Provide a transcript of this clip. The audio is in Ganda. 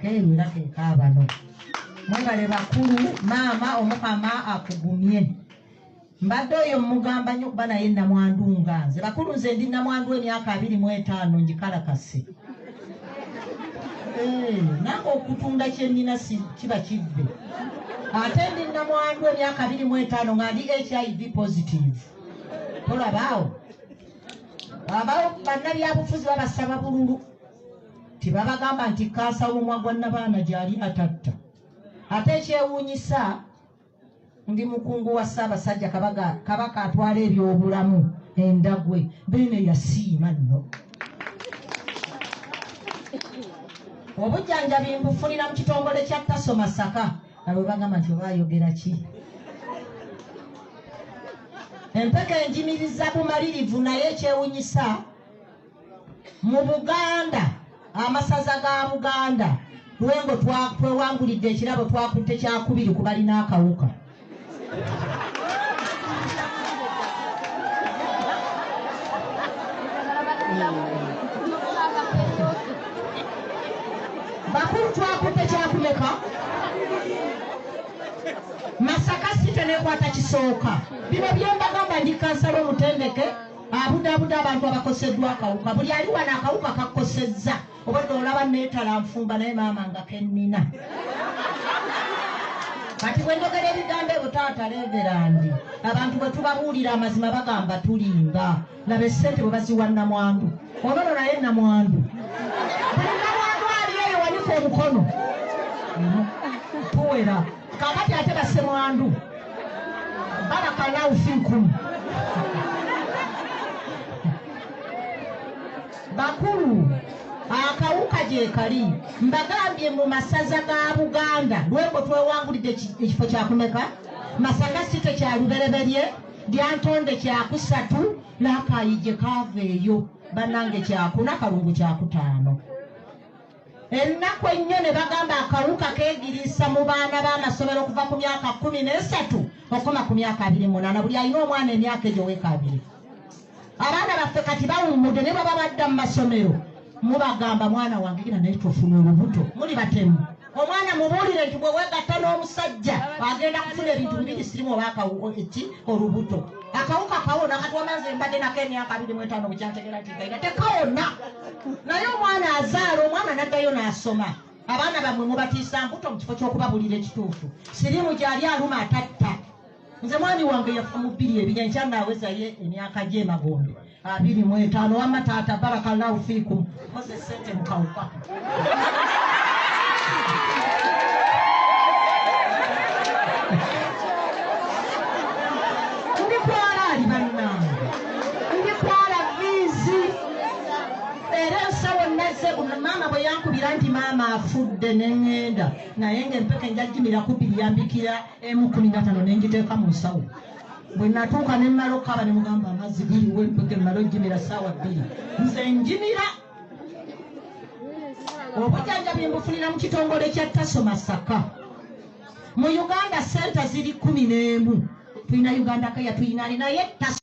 Keeru era kekaabano. Mwebale bakulu, maama omukama akugumye. Mbadde oyo mugamba nnyo kuba naye namwandu nga nze. Bakulu nze ndi namwandu emyaka 25 ngikalakase. Nange okutunda kye nnina si kiba kivve. Ate ndi namwandu emyaka 25 nga ndi HIV positive. Tolaba awo? Abawo bannabyabufuzi babasaba bululu. Tebabagamba nti kansa w'omumwa gwa nnabaana gy'ali atatta. Ate ekyewuunyisa ndi mukungu wa Ssaabasajja Kabaka atwala ebyobulamu endagwe Beene yasiima nno. Obujjanjabi mbufunira mu kitongole kya Taso Masaka nga bwe bagamba nti oba ayogera ki. Empeke enjimiriza bumalirivu naye ekyewunyisa mu Buganda, amasaza ga Buganda, Lwengo twewangulidde ekirabo, twakutte kyakubiri ku balina akawuka. Bakulu twakutte kyakumeka? Masaka City nekwata kisooka. Bino byembagamba ndi kansala omutendeke abudaabuda abantu abakoseddwa akawuka. Buli ali wano akawuka kakosezza. Obadde olaba neetala nfumba naye maama nga kennina. Kati bwe njogera ebigambo ebyo taata Reverandi, abantu bwe tubabuulira amazima bagamba tulimba. Laba essente bwe baziwa nnamwandu. Ono no naye nnamwandu. Buli nnamwandu ali eyo wanika omukono. Tuwera. Kakati ate bassemwandu. Barakallahu fikum. Bakulu akawuka gyekali mbagambye mu masaza ga Buganda Lwengo twewangulidde ekifo kyakumeka Masaka City kya lubereberye Lyantonde kyakusatu Lakayi gye kaava eyo bannange kyakuna Kalungu kyakutaano. Ennaku ennyo ne bagamba akawuka keegiriisa mu baana b'amasomero okuva ku myaka 13 okukoma ku myaka 28. Buli alina omwana emyaka egyo weekaabire. Abaana baffe kati bawummudde naye baba badda mu masomero mubagamba mwana wange genda naye tofuna olubuto. Muli batemu. Omwana mubuulire nti bwe weegatta n'omusajja agenda kufuna ebintu bibiri sirimu oba eki olubuto. Akawuka kawona kati wamaze mbadde nako emyaka 25 bukyantegeera nti nkaina tekawona. Naye omwana azaala omwana n'addayo n'asoma. Abaana bammwe mubatiisa mbuto mu kifo ky'okubabulira ekituufu. Siriimu gy'ali aluma atatta. Nze mwami wange yafa mu bbiri ebiri enkya naawezayo emyaka gye emagombe 25. Wamma taata barakallahu fiikum koze ssente mu kawuka. Ndi kwala ali bannange, ndi kwala viizi era ensawo nazze maama bwe yankubira nti maama afudde ne ŋŋenda naye ng'empeke njagimira ku bbiri yambikira emu 15 ne ngiteeka mu nsawo. Bwe natuuka ne mmala okukaaba ne mugamba amazzi galiwo empeke mmale ogimira ssaawa 2 nze njimira. Obujjanjabi mbufunira mu kitongole kya Taso Masaka. Mu Uganda senta ziri 11. Tulina Uganda Care, tulina ali naye Taso.